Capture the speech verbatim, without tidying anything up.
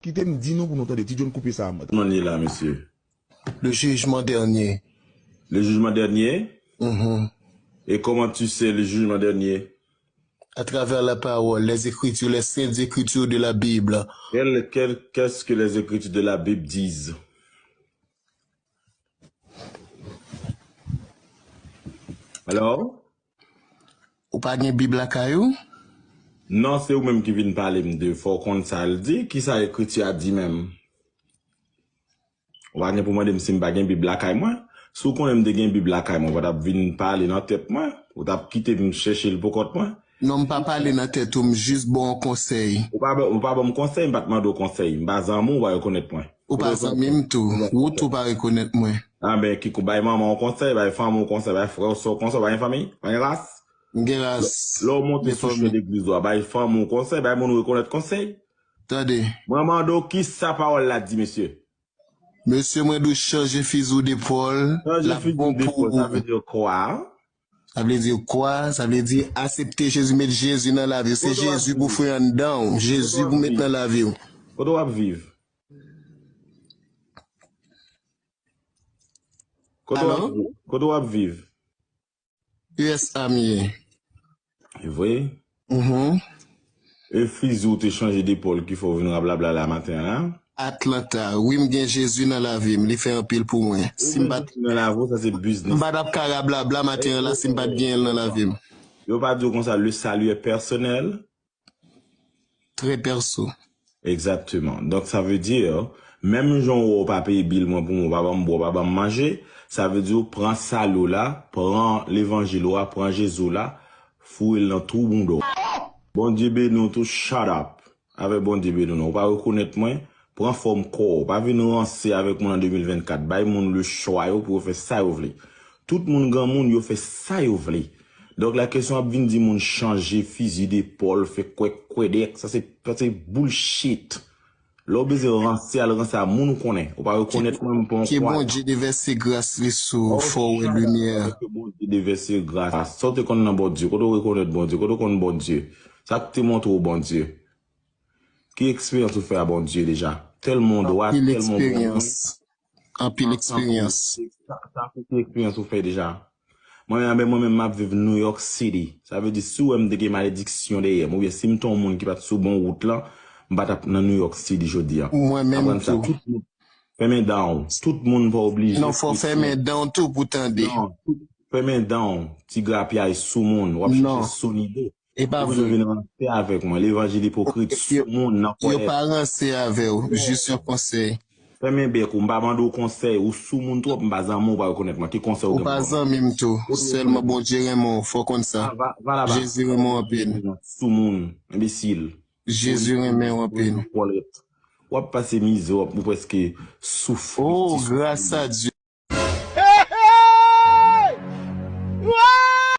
Kite m di nou pou nou tande. Ti John koupe sa. Koman li la, mesye? Le jugement dernier. Le jugement dernier? Mhm. Et comment tu sais le jugement dernier? À travers la parole, les Écritures, les saintes Écritures de la Bible. Quel- quel- Qu'est-ce que les Écritures de la Bible disent? Alors? Ou pa gen Bib lakay ou? Non, se ou menm ki vin pale m de fò w konn sa l di. Kisa ekriti a di menm? Ou pa gen pou mande m si m pa gen Bib lakay mwen. Si w konnen m te gen Bib lakay mwen, ou pa t ap vin pale nan tèt mwen. Ou t ap kite m chèche l pou kont mwen. Non, m pa pale nan tèt ou, m jis ba w yon konsèy. Ou pa, ou pa ban m konsèy, m pa t mande w konsèy. M pa zanmi w, ou pa rekonèt mwen. Ou pa zanmi m tou. Ou tou pa rekonèt mwen. Ah ben, Kiko, bay manman w konsèy, bay fanmi w konsèy, bay frè w, sè w konsèy, ou pa gen fanmi, pa gen ras. M gen ras. Lè w monte sou chè legliz ou a, bay fanmi w konsèy, bay moun ou rekonèt konsèy. Tande. Mwen mande w kisa pawòl la di, mesye. Mesye, mwen dwe chanje fizi w depòl. Chanje fizi w depòl, sa vle di kwa? Sa vle di kwa? Sa vle di aksepte Jezi, met Jezi nan lavi w. Se Jezi pou fè anndan w. Jezi pou met nan lavi w. Kote w ap viv? Kote w ap viv? U S A m ye. E vre? Mhm. E fizi w te chanje depòl ki fè w vin rablabla la maten an la? Atlanta. Wi, m gen Jezi nan lavi m. Li fè anpil pou mwen. Si m pa t, Nan lavi w, sa se m biznis. pa t ap ka rablabla maten an la si m pa t gen l nan lavi m. Yo pa di w konsa, le salut est personnel. Trè pèso. Exactement. Donk, sa vle di, menm jan w pa peye bil mwen pou mwen, w pa ban m bwè, w pa ban m manje, sa vle di w pran sali w la, pran levanjil ou a, pran Jezi w la, foure l nan twou bounda w. Bondye beni w tou, shut up. Avè Bondye beni w non. Ou pa rekonèt mwen, pran fòm kò w. Pa vin ranse avèk moun an de mil vennkat. Bay moun le chwa yo pou yo fè sa yo vle. Tout moun granmoun, yo fè sa yo vle. Donk la kesyon ap vin di moun chanje fizi depòl, fè kwèk kwèdèk, sa se, sa se bullshit. Lè w bezwen ranse, al ranse a moun ou konnen. Ou pa rekonèt mwen, m pa yon Ke kwa. Bondye devèse gras li sou w, fè w wè limyè. Ke Bondye devèse gras. Sa w te konn nan Bondye, kote w rekonèt Bondye, kote w konn Bondye? Sa k te montre w Bondye? Ki eksperyans ou fè a Bondye deja? Tèlman dwat, Anpil tèlman bon moun. eksperyans. Anpil eksperyans. Sa, sa se ki eksperyans ou fè deja? Mwen menm, mwen menm, m ap viv New York City. Sa vle di, si w wè m te gen malediksyon dèyè m, oubyen si m te yon moun ki pa t sou bon wout lan, m pa t ap nan New York City jodi a. Mwen menm Aprann sa, tou. Tout moun, fèmen dan w. Tout moun pa oblije. Non, fò w fèmen dan w tou pou tande. Non, tout, fèmen dan w. Ti grapyay sou moun. W ap Non. Chèche sou nide. E pa Ou vre. Vin ranse avèk mwen. Levanjil ipokrit Yo- sou moun nan Yo kòlèt. Pa ranse avè w. Jis yon konsèy. Fèmen bèk ou, m pa mande w konsèy, ou sou moun twòp, m pa zanmi w, ou pa rekonèt mwen. Ki konsèy ou Ou gen pa pou mwen? Zanmi m tou. Sèlman Bondye renmen w. Fò w konn sa. Ah, va, va laba. Jezi renmen w anpil. Sou moun, enbesil. Jezi renmen w anpil. Kòlèt. W ap pase mizè, w ap, ou prèske soufri. Oh, Ti soufri. Gras a Dye.